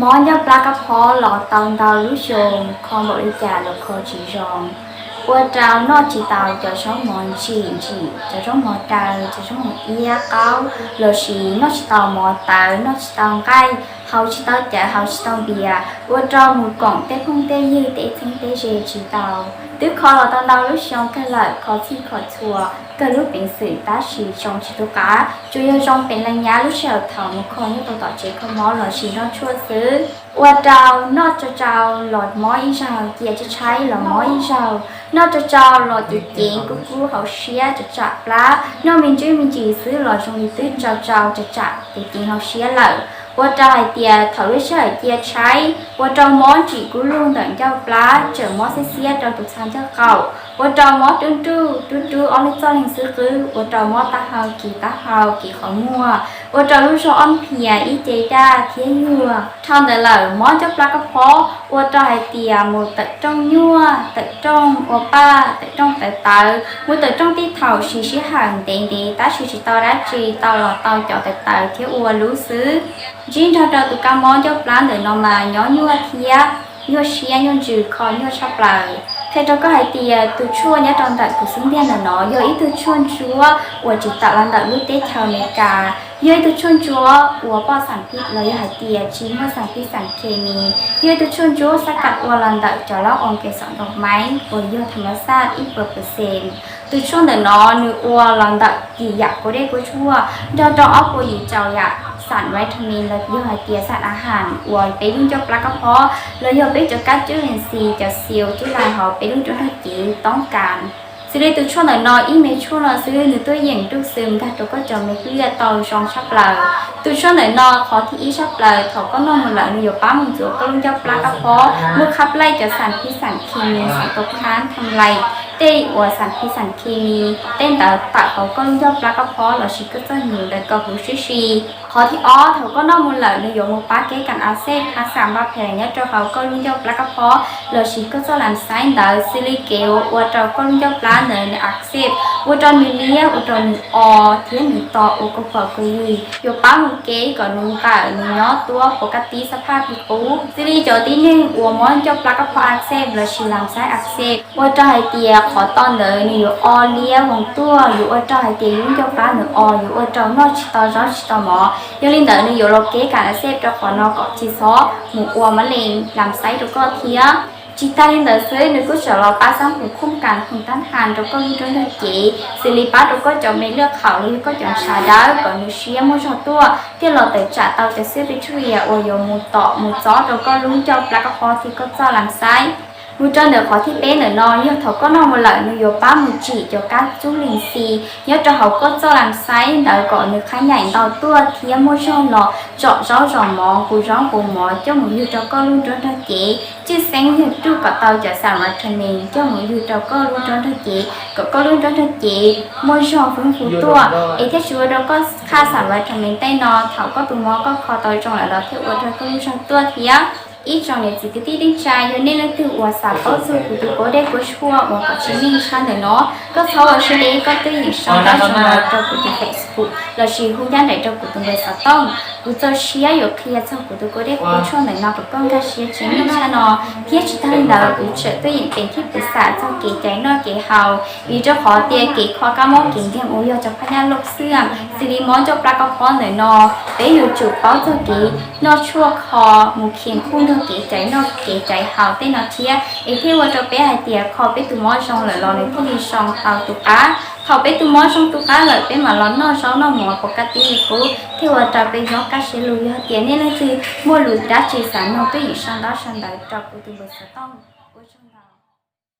Mob ncauj plab kab phob los tau ntau lub xyoo, kho npaum li cas los kho tsis zoo, ua rau noj tsis tau cov zaub mov ntsim ntsim, cov zaub mov daw, cov zaub mov iab qaub, lossis noj tsis tau mov tawv, noj tsis tau nqaij, haus tsis tau cawv, haus tsis tau npias, ua rau mus koom tej phooj tej ywg tej txheeb tej ze tsis tau. Twb kho los tau ntau lub xyoo kawg lawm, kho txhij kho txhua kawg lub peev xwm tab sis zoo tsis tu qab, tsuas yog zoo peem leej nyab lub sij hawm thaum mus kho nyob rau tom tsev kho mob lossis nroj tshuaj xwb. Ua rau noj tsau tsau los mob ib zaug, cia tshaib tshaib los mob ib zaug, noj tsau tsau los cev ceev kub kub hauv siab tsam tsam plab, noj me ntsis me ntsis xwb los zoo li twb tsau tsau tsam tsam cev ceev hauv siab lawm. Ua rau hais tias thaum lub sij hawm cia tshaib ua rau mob ntsim kub lug ntawm ncauj plab, tseem mob xiab xiab rau tus txha ncauj qaum, ua rau mob rub nruj rub rub ob lub txoj leeg xwb qwb, ua rau mob taub hau, kis taub hau, kis qhov muag, ua rau lub zog ob phias ib ce daj thiab yuag. Dhau ntawd lawm mob ncauj plab kab phob ua rau hais tias mus tawm rooj nyuaj, tawm rooj ua paj, tawm rooj tawv tawv, mus tawm rooj tij thaum siv sij hawm ntev ntev tab sis tsis tau dab tsi, tau los tau cov tawv tawv thiab ua lub xwb. Ntsib nrog rau tus kab mob ncauj plab ntawm no mas nyob nyuaj thiab nyuaj siab nyuaj ntsws kho nyuaj tshaj plaws. Qhia rau koj hais tias tus tshuaj nyob rau ntawm kuv xub ntiag ntawm no yog ib tug tshuaj ntsuab uas tsis tawm los ntawm lub teb chaws Amelikas, yog ib tug tshuaj ntsuab uas poj xam phij los yog hais tias tsis muaj xam phij xam khes mis, yog ib tug tshuaj ntsuab xab kam ua los ntawm cov laub oo ke xom nkaus maiv uas yog tham mas xaj ib puas percent. Tus tshuaj ntawm no nws ua los ntawm kis yam kuv dej kuv tshuaj nrog rau ob puas yim caum yam xam vitamin los yog hais tias xam a has uas peb lub ncauj plab kab phob los yog peb cov kab cub lees xis cov xiu cub lais hauv peb lub nruab nrog cev toob kas. Xws li tus tshuaj ntawm no ib me tshuaj no xwb nws tuaj yeem nruj xwm nkag rau koj cov me pliaj tau zoo tshaj plaws. Tus tshuaj ntawm no qhov thib ib tshaj plaws thaum koj noj mus lawm nws yuav pab mus ntxuav koj lub ncauj plab kab phob, muab qhab plaij cov xam phij xam khes mis, xam tau khab tham lais, tej uas xam phij xam khes mis tej ntawd tawm hauv koj lub ncauj plab kab phob lossis koj txoj hnyuv ntawm koj huv sib si. Qhov thib ob thaum koj noj mus lawm nws yuav mus pab kev kam a xej, khab xam npaj phem nyob rau hauv koj lub ncauj plab kab phob lossis koj txoj lam xaib ntawd, xws li kev ua rau koj lub ncauj plab ntawd nws a xej, ua rau nws liab, ua rau nws o thiab nws to ua koj pom koj yig, yuav pab mus kev kom nws nqawm nws nyob tuab puas kaj tib xab phaj pis qub. Xws li cov tib neeg uas mob ncauj plab kab phob a xej lossis lam xaib a xej, ua rau hais tias qhov to ntawd nws yuav o liab voos tuaj, yuav ua rau hais tias yus ncauj plab nws o, yuav ua rau noj tsis tau zaub tsis tau mov. Yog li ntawd nws yuav los kev kam a xej rau qhov no kom tsis txhob mus ua mab lees lam xaib rau koj thiab. Tsis tag li ntawd xwb nws kuj tseem los pab xab mus khum kas khoom tab has rau koj lub nruab nrog cev, xws li pab rau koj cov me lwaj qhaum los yog koj cov ntshav dawb kom nws siab muaj zog tuaj thiaj los tawm tsam tau cov xiab pes tshuj yam uas yuav mus tom mus txob rau koj lub ncauj plab kab phob thiab koj txoj lam xaib. Mus rau ntawm qhov thib peb ntawm no yog thaum koj noj mus lawm nws yuav pab mus tsim cov kab cub lees xis nyob rau hauv koj txoj lam xaib ntawd kom nws qhab nyaim ntau tuaj thiab muaj zog los tsom zaub zom mov, nqus zaub nqus mov coj mus yug rau koj lub nruab nrog cev, tshwj xeeb yog ruj kom tau cov xam vitamin coj mus yug rau koj lub nruab nrog cev kom koj lub nruab nrog cev muaj zog fwb fu tuaj, es thiaj tsis ua rau koj qhaj xam vitamin tej no thaum koj tus mob koj kho tau zoo lawm los thiaj ua rau koj lub zog tuaj thiab. Ib tsoom niam txiv kwv tij neej tsa, yog nej leej twg uas xav paub txog kuv tus kua dej kua tshuaj uas kom tsev neeg tshaj ntawm no, koj txhob ua siab deb, koj twb yeej sau ntawv rau kuv tus Facebook lossis hu ncaj nraim rau kuv tus npawb xov tooj. Kuv txaus siab yuav qhia txog kuv tus kua dej kua tshuaj ntawm no kom koj nkag siab tsev neeg tshaj no, thiab tsis tag li ntawd kuv tseem twb yeej peem thiab pem xam txog kev cai noj kev haus, vim rau qhov tias kev kho kab mob kev nkeeg uas yog cov phaj nyaj loj xwb, xws li mob ncauj plab kab phob ntawm no, peb yuav tsum paub txog kev noj tshuaj kho mus khiav khuj nrog kev cai noj kev cai haus tej no thiab, es thiaj ua rau peb hais tias kho peb tus mob zoo lawm los nws thiaj li zoo tau tus qab. Thaum peb tus mob zoo tus qab lawm peb mam los noj zaub noj mov puas kaj tib li qub thiaj ua rau peb nyob kaj siab lug. Yog tias nej leej twg muaj lus dab tsi xav nug twb yeej sau ntawv sau ntawv rau kuv tus npawb xov tooj.